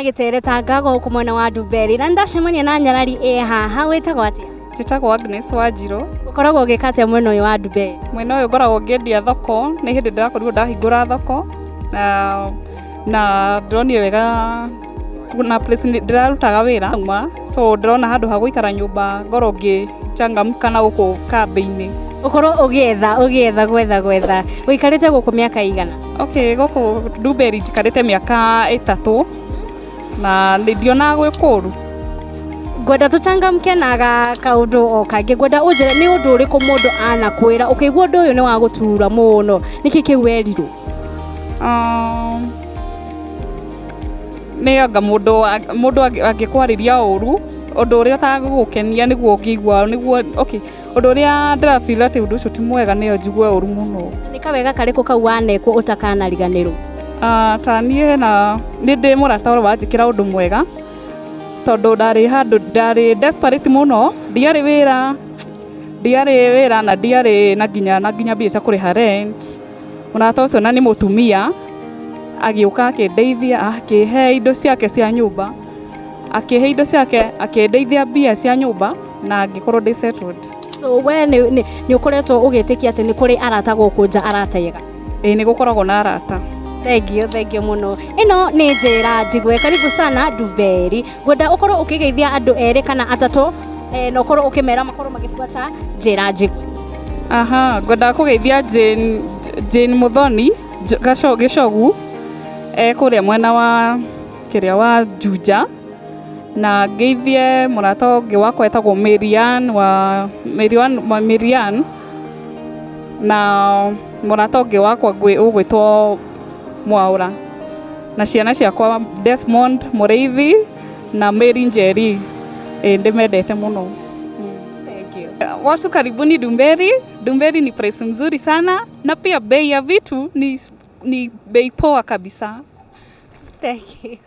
Agĩtereta gũkũ mwena wa Ndumberi na nĩndacemania na nyarari ĩ haha. Wĩtagwo atĩa? Njĩtagwo Agnes Wanjirũ. Ũkoragwo ũgĩka atĩa mwena ũyũ wa Ndumberi? Mwena ũyũ ngoragwo ngĩendia thoko, nĩ hĩndĩ ndĩrakorirwo ndahingũra thoko na ndĩronire wega na place ndĩrarutaga wĩra ma, so ndĩrona handũ ha gũikara nyũmba ngorwo ngĩchangamka na gũkũ kambĩ-inĩ. Ũkorwo ũgĩetha ũgĩetha gwetha gwetha. Ũikarĩte gũkũ mĩaka igana? Okay, gũkũ Ndumberi njikarĩte mĩaka 3 na ndionaga gwĩ kũũru. Ngwenda tũchangamke na kaũndũ o kangĩ. Ngwenda ũnjĩre nĩ ũndũ ũrĩkũ mũndũ anakwĩra ũkĩigua ũndũ ũyũ nĩ wa gũtura mũno, nĩkĩ kĩu werirwo? Nĩ anga mũndũ angĩkwarĩria ũru, ũndũ ũrĩa ũtagũgũkenia nĩguo ũngĩigua nĩguo, okay, ũndũ ũrĩa ndĩra feel atĩ ũndũ ũcio ti mwega nĩyo njigue ũru mũno. Nĩ kawega karĩkũ kau wanekwo ũtakanariganĩrwo? Ta niĩ hena nĩ ndĩ mũrata wanjĩkĩra ũndũ mwega, tondũ ndarĩ handũ ndarĩ desperate mũno, ndiarĩ wĩra na ndiarĩ na nginya mbia cia kũrĩha rent. Mũrata ũcio na nĩ mũtumia, agĩũka akĩndeithia, akĩhe indo ciake cia nyũmba, akĩhe indo ciake, akĩndeithia mbia cia nyũmba na ngĩkorwo ndĩ settled. So we nĩ ũkoretwo ũgĩtĩkia atĩ nĩ kũrĩ arata gũkũ nja, arata ega? Ĩĩ, nĩ gũkoragwo na arata. Thengiũ, thengiũ mũno. Ĩno nĩ Njĩra Njigue. Karibu sana Ndumberi. Ngwenda ũkorwo ũkĩgeithia andũ erĩ kana atatũ, na ũkorwo ũkĩmera makorwo magĩbuata Njĩra Njigue. Aha, ngwendaga kũgeithia Jane Muthoni Gĩcogu e kũrĩa mwena wa kĩrĩa wa Juja, na ngeithie mũrata ũngĩ wakwa etagwo Marian wa Marian, wa Marian, na mũrata ũngĩ wakwa ũgwĩtwo Mwaũra, na ciana ciakwa Desmond Mũrĩithi na Mary Njeri. Ĩ ndĩmendete mũno. Thank you. Watu karibuni Ndumberi. Ndumberi ni place mzuri sana na pia bei ya vitu ni bei poa kabisa. Thank you.